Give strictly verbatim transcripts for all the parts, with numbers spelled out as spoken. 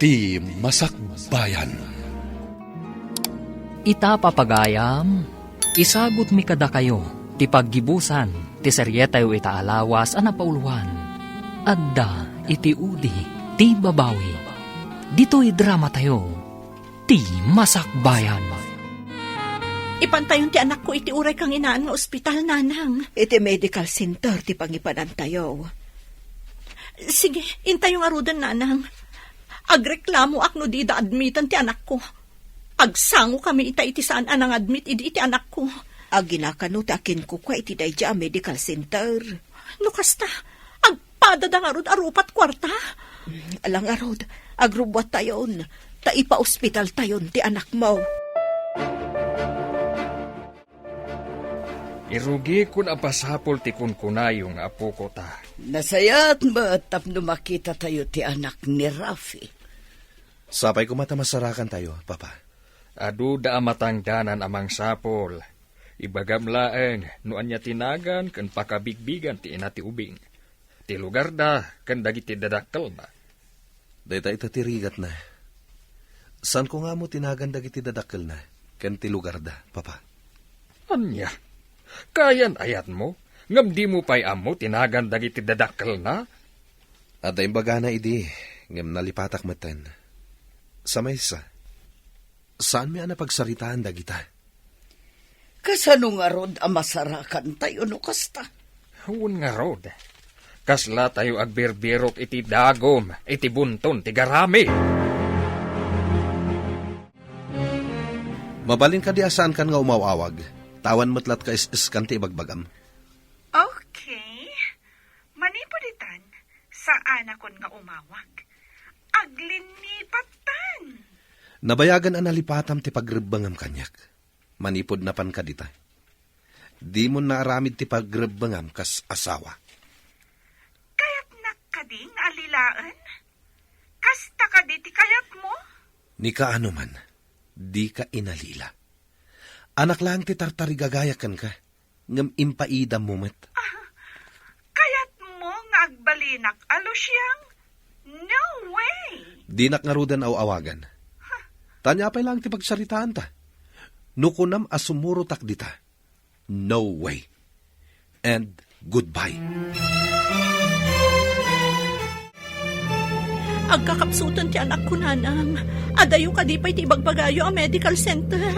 Ti Masakbayan. Ita, papagayam, isagutmi kadakayo ti paggibusan ti serietayo ita a lawas a napauluan, Adda iti Udi ti Babawi. Ditoy dramatayo, Ti Masakbayan. Ipantayon ti anakko iti uray kanginaan nga ospital, nanang. Iti medical center ti pangipanantayo. Sige, intayo ngaruden, nanang. Agreklamoak no dida admiten ti anakko. Agsangokami ita iti saan a nangadmit idi iti anakko. Agina kano ti akinkukua iti daydi a medical center. No kasta, agpadada ngarud a rupat kuarta? Ala ngarud, agrubbuattayon, ta ipaospitaltayon ti anakmo. Irugikon a basapol ti kunkunayo nga apoko ta. Nasayaat met tapno makitatayo ti anak ni Rafi. Sapay koma ta masarakantayo, Papa. Aduda a matangdanan a mangsapol. Ibagam laeng no ania ti nagan ken pakabigbigan ti ina ti ubing, ti lugarda ken dagiti dadakkelna. Dayta ita ti rigatna. Saanko nga ammo ti nagan dagiti dadakkelna ken ti lugarda, Papa. Ania? Kayan-ayatmo, ngem dimo pay ammo ti nagan dagiti dadakkelna? Adda imbagana idi, ngem nalipatak metten. Sa maysa, saanmi a napagsaritaan dagita. Kasano ngarud a masarakantayo no kasta? Wen ngarud, kaslatayo agbirbirok iti dagum iti bunton ti garami. Mabalin kadi a saankan nga umaw-awag? Awan met latta is-iskan ti ibagbagam. Okay. Manipud itan, saanakon nga umawag. Aglinipattan. Nabayagan a nalipatam ti pagrebbengam kaniak. Manipud napan kadita, dimon naaramid ti pagrebbengam kas asawa. Kayatnak kadi nga alilaen? Kasta kadi ti kayatmo? Ni kaano man, dika inalila. Anak laeng ti tartarigagayak kenka, ngem impaidammo met. Ah, kayatmo nga agbalinak a lusiang? No way! Dinak ngaruden aw-awagan. Huh. Ta ania pay laeng ti pagsaritaanta? No kunam a sumurotak dita, no way. And goodbye. Agkakapsuten ti anakko, nanang. Adayo kadi pay ti ibagbagayo a medical center.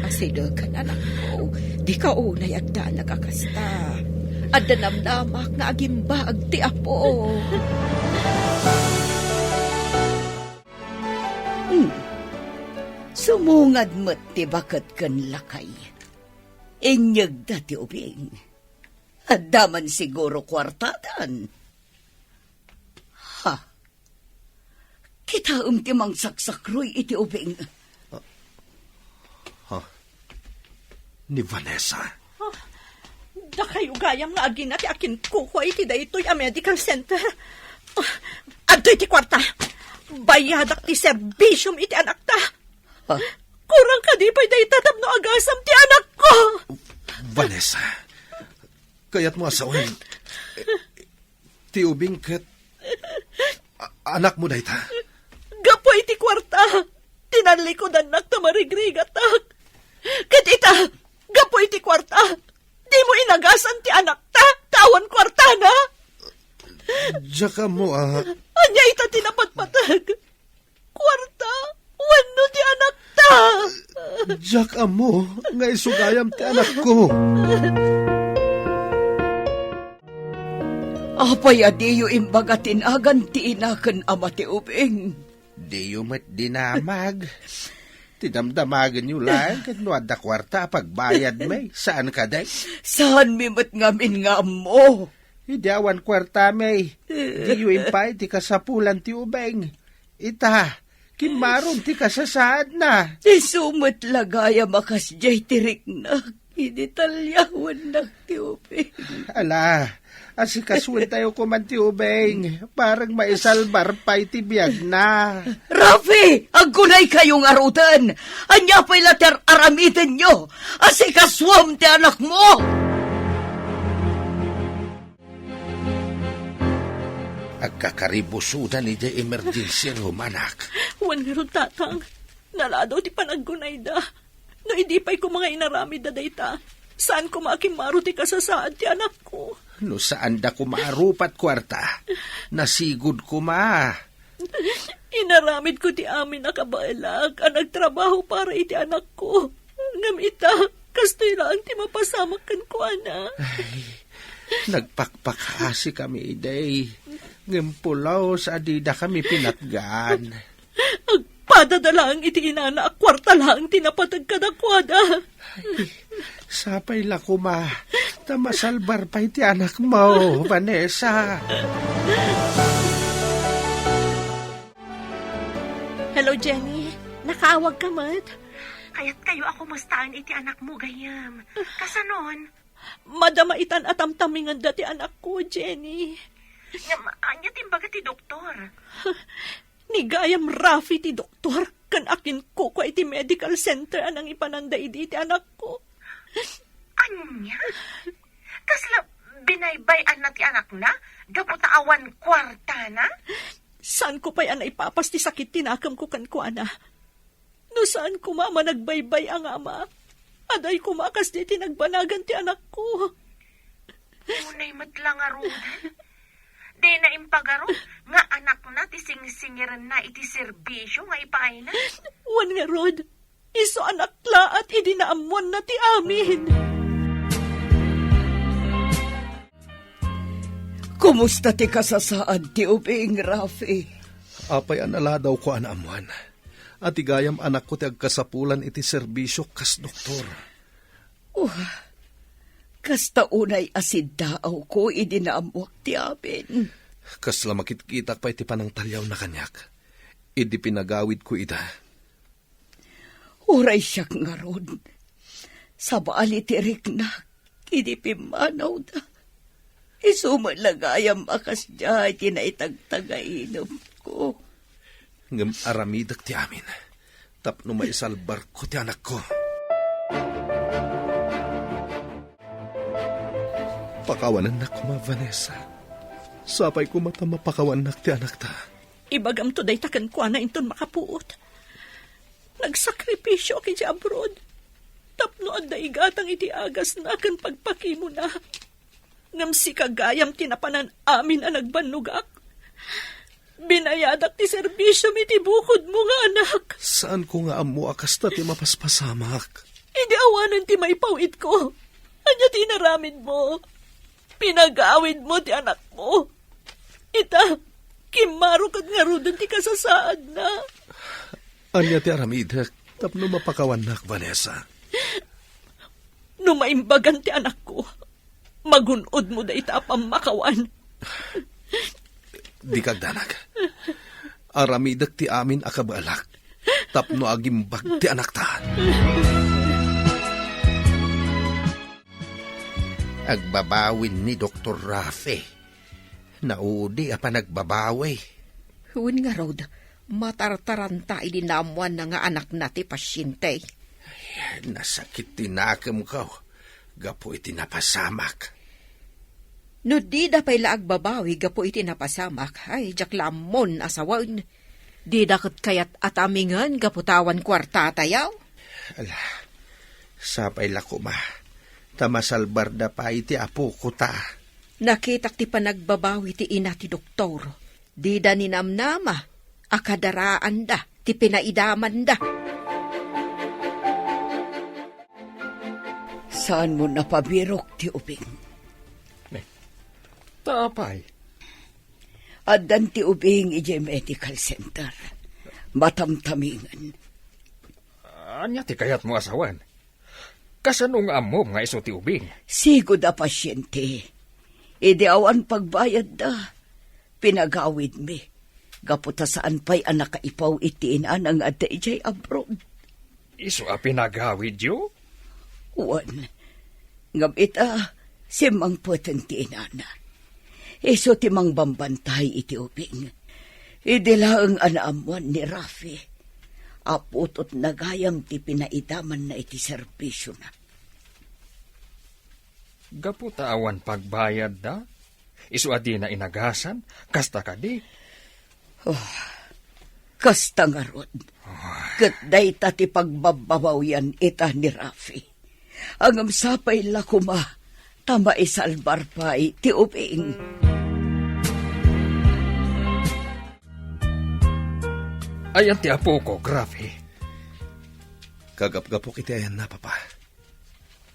Asidegen, anakko. Dika unay agdanag a kasta. Adda namnamak nga agimbaag ti Apo. Hmm. Sumungad met ti baket ken lakay. Inyegda ti ubing. Adda man siguro kuartadan. Ha? Kitaem ti mangsaksakruy iti ubing. Ha? Ni Vanessa? Ah, dakayo gayam nga agina ti akinkukua iti daytoy a medical center. Ah, adtoy ti kuarta. Bayadak ti serbisiom iti anakta. Ha? Kurang kadi pay dayta tapno agasam ti anakko. Vanessa, kayatmo a sawen ti ubing ket a-, anakmo dayta? Gapu iti kuarta, tinallikudannak ta marigrigatak. Ket ita, gapu iti kuarta, dimo inagasan ti anakta, ta awan kuartana. Diak ammo a. Ania ita ti napatpateg? Kuarta wenno ti anakta? Diak ammo nga isu gayam ti anakko. Apay a diyo imbaga ti nagan ti ina ken ama ti ubing? Diyo met dinamag. Ti damdamagenyo laeng ket no adda kuarta a pagbayadmi, saan kadi? Saanmi met ngamin nga ammo. Idi awan kuartami, diyo impaay ti kasapulan ti ubing. Ita, kimmaron ti kasasaadna. Isu met la gayam a kasdiay ti riknak idi talliawennak ti ubing. Ala, asikasuentayo koman ti ubing, bareng maisalbar pay ti biagna. Rafi, aggunaykayo ngaruden. Ania pay la ti ar-aramidenyo? Asikasuam ti anakmo! Agkakaribusodan idiay emergency room, anak. Wen ngarud, Tatang, naladaw ti panaggunayda. No idi pay koma nga inaramidda dayta, saan koma a kimmaro ti kasasaad ti anakko. No saanda koma a rupat kuarta, nasigud koma. Inaramidko ti amin a kabaelak a nagtrabaho para iti anakko. Ngem ita, kastoy laeng ti mapasamak kenkuana. Ay, nagpakpakaasikami idi. Ngem pulos a didakami pinatgan. Agpadada laeng iti inana a kuarta laeng ti napateg kadakuada. Ay, sapay la koma, ta masalbar pay ti anakmo, Vanessa. Hello, Jenny. Nakaawag ka met? Kayatkayo a kumustaen iti anakmo, gayyem. Kasanon? Madama itan a tamtamingenda ti anakko, Jenny. Ngem, ania ti imbaga ti doktor? Ni gayam Rafi ti doktor, ken akinkukua iti medical center a nangipananda idi ti anakko. Ania? Kasla binaybay-anna ti anakna gapu ta awan kuartana? Saanko pay a naipapas ti sakit ti nakemko kenkuana. No saan koma a managbaybay-a nga ama, adda koma a kasdi ti nagbanagan ti anakko. Unay met la ngaruden. Dina impagarup nga anakna ti singsingirenna iti serbisio nga ipaayna. Wen ngarud, isu a naklaat idi naammoanna ti amin. Kumusta ti kasasaad ti ubing, Rafi? Apay a naladawko a naammoan a ti gayam anakko ti agkasapulan iti serbisio kas doktor. Oh, kasta unay a siddaawko idi naammoak ti amin. Kasla makitkitak pay ti panangtaliawna kaniak idi pinagawidko ida. Uray siak ngarud, sabali ti riknak idi pimmanawda. Isu met la gayam a kasdiay ti naitagtagainepko. Ngem aramidek ti amin tapno maisalbarko ti anakko. Pakawanennak koma, Vanessa. Sapay koma ta mapakawannak ti anakta. Ibagamto dayta kenkuana inton makapuot. Nagsakripisioak idiay abroad tapno adda igatang iti agasna ken pagpakimona. Ngem sika gayam ti napanan amin a nagbannogak. Binayadak ti serbisiomi iti bukodmo nga anak. Saanko nga ammo a kasta ti mapaspasamak. Idi awanen ti maipawidko, ania ti inaramidmo? Pinagawidmo ti anakmo. Ita, kimmaro ket ngaruden ti kasasaadna. Ania ti aramidek tapno mapakawannak, Vanessa? No maimbagan ti anakko, magun-odmo dayta a pammakawan. Dika agdanag. Aramidek ti amin a kabaelak tapno agimbag ti anakta. Agbabawin ni Doktor Rafe. Naudi a panagbabawi. Wen ngarud, matartaranta idi naammoanna nga anakna ti pasiente. Ay, nasakit ti nakemko gapu iti napasamak. No dida pay la agbabawi gapu iti napasamak, ay, diak la ammon a sawen. Dida ket kayat a tamingen gapu ta awan kuartatayo. Ala, sapay la koma, ta masalbarda pay ti apokota. Nakitak ti panagbabawi ti ina ti doktor. Dida ninamnama a kadaraanda ti pinaidamanda. Saanmo napabirok ti ubing? Ne, ta apay? Addan ti ubing idiay medical center. Matamtamingen. Ania ti kayatmo a sawen? Kasano nga ammom nga isu ti ubing? Sigud a pasiente. Idi awan pagbayadda, pinagawidmi. Gapu ta saan pay a nakaipaw iti inana nga adda idiay abroad. Isu a pinagawidyo? Wen, ngem ita, simmangpeten ti inana. Isu ti mangbambantay iti ubing. Idi laeng a naammoan ni Rafi, aputotna gayam ti pinaidamanna iti serbisiona. Gapu ta awan pagbayadda, isu a dina inagasan, kasta kadi? Oh, Kasta ngarud, ket dayta ti pagbabbabawian ita ni Rafi. Ngem sapay la koma ta maisalbar pay ti ubing. Ayan ti apok, Rafi. Kagapgapok iti ayanna, Papa.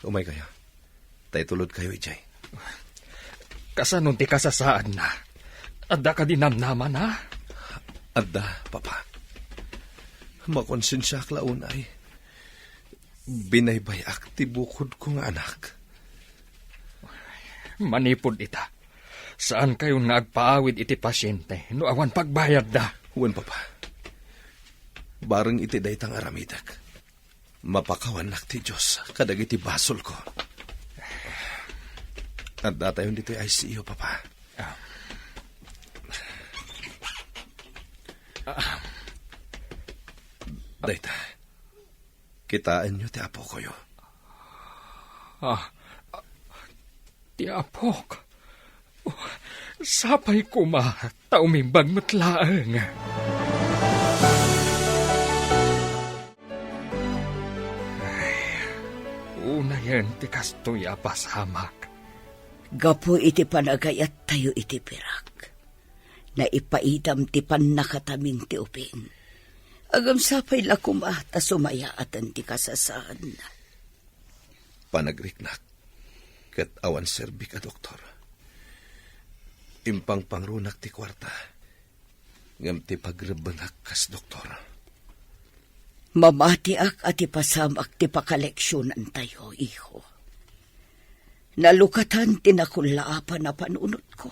Umaykayo. Ta itulodkayo idiay. Kasano ti kasasaadna? Adda kadi namnamana? Adda, Papa. Makonsensiaak la unay. Binaybay-ak ti bukodko nga anak. Manipud ita, saankayon nga agpaawid iti pasiente no awan pagbayadda. Wen, Papa. Bareng iti dayta nga aramidek, mapakawannak ti Dios kadagiti basolko. Addatayon ditoy I C U, Papa. Ah. Ah. Dayta, kitaenyo ti apokoyo. Ah, ti apok. Sapay koma ta umimbag met laeng. Ay, unayen ti kastoy a pasamak. Gapu iti panagayattayo iti pirak, naipaidam ti pannakataming ti ubing. Ngem sapay la koma ta sumayaaten ti kasasaadna. Panagriknak ket awan serbik a doktor. Impangpangrunak ti kuarta, ngem ti pagrebbengak kas doktor. Mamatiak a ti pasamak ti pakaleksionantayo, iho. Nalukatan ti nakullaapan a panunotko.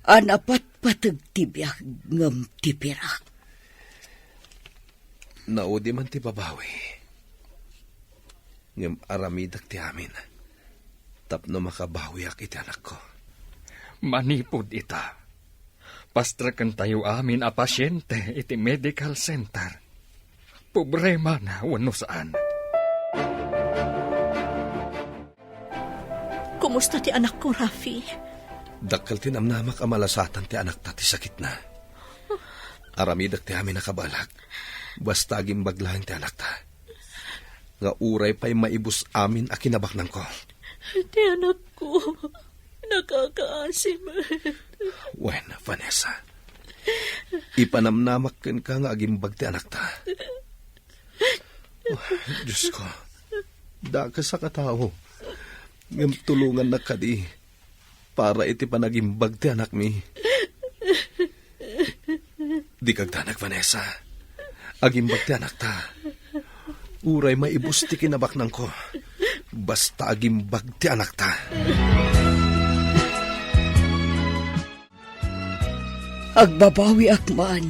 A napatpateg ti biag ngem ti pirak. Naudi man ti babawi, ngem aramidek ti amin tapno makabawiak iti anakko. Manipud ita, pastrekentayo amin a pasiente iti medical center. Pobre man wenno saan. Kumusta ti anakko, Rafi? Dakkel ti namnamak a malasatan ti anakta ti sakitna. Aramidek ti amin a kabaelak. Basta agimbag laeng ti anakta. Nga uray pay maibus amin a kinabaknangko. Ti anakko, nakakaasi met. Wen, Vanessa, ipanamnamak kenka nga agimbag ti anakta. Oh, Diosko, dakes a katao, ngem tulongannak kadi para iti panagimbag ti anakmi. Dika agdanag, Vanessa. Agimbag ti anakta. Uray maibus ti kinabaknangko, basta agimbag ti anakta. Agbabawiak man,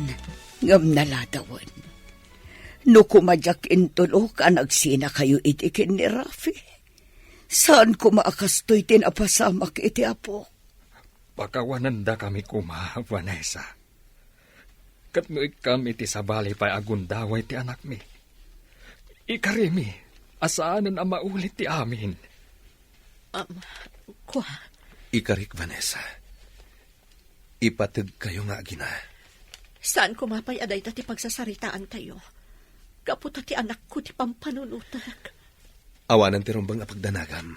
ngem naladawen. No koma diak intulok a nagsinakayo iti ken ni Rafi, saan koma a kastoy ti napasamak iti Apo. Pakawanendakami koma, Vanessa. Ket no ikkam iti sabali pay a gundaway ti anakmi, ikarimi a saanen a maulit ti amin. Am, kua. Ikarik, Vanessa. Ipategkayo nga agina. Saan koma pay a dayta ti pagsasaritaantayo? Gapu ta ti anakko ti pampanunotek. Awanen ti rumbeng a pagdanagam.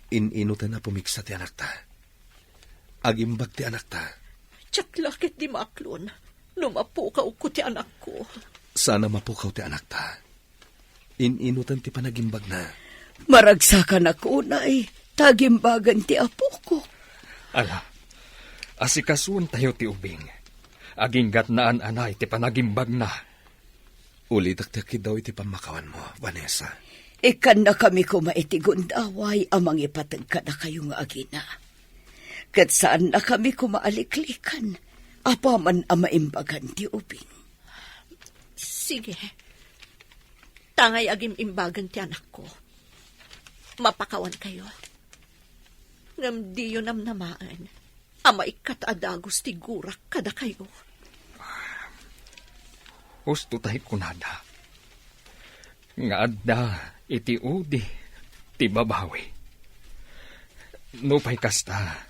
In-inutan a pumigsa ti anakta. Agimbag ti anakta. Diak la ket di maaklon no mapukawko ti anakko. Saan a mapukaw ti anakta. In-inutan ti panagimbagna. Maragsakanak unay, ta agimbagan ti apoko. Ala, asikasuentayo ti ubing. Aginggatnaan anay ti panagimbagna. Ulitek ti akiddaw iti pammakawanmo, Vanessa. Ikkannakami koma iti gundaway a mangipateg kadakayo nga agina. Ket saannakami koma a liklikan apaman a maimbagan ti ubing. Sige. Tangay agim-imbagan ti anakko. Mapakawankayo. Ngem diyo namnamaen a maikkat a dagus ti gurak kadakayo. Husto tay kunada nga adda iti udi ti babawi. Nupay kasta,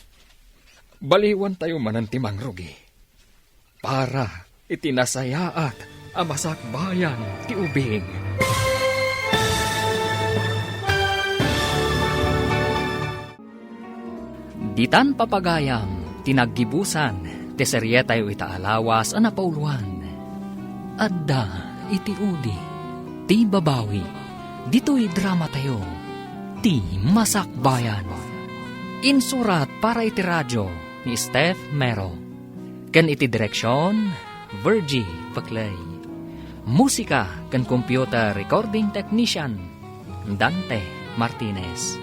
baliwantayo manen ti mangrugi. para iti nasayaat a masakbayan ti ubing. Ditan papagayam ti naggibusan ti serietayo ita a lawas a napauloan. Adda iti udi ti babawi. Ditoy dramatayo, ti Masakbayan. Insurat para iti radio ni Steph Mero. Ken iti direksion, Virgie Paclay. Musika ken computer recording technician, Dante Martinez.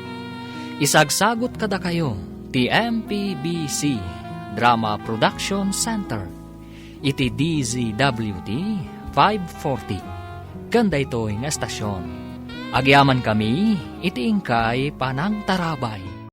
Isagsagut kadakayo ti M P B C Drama Production Center iti D Z W T five forty. Ken daytoy nga estasion, agyamankami iti inkay panangtarabay.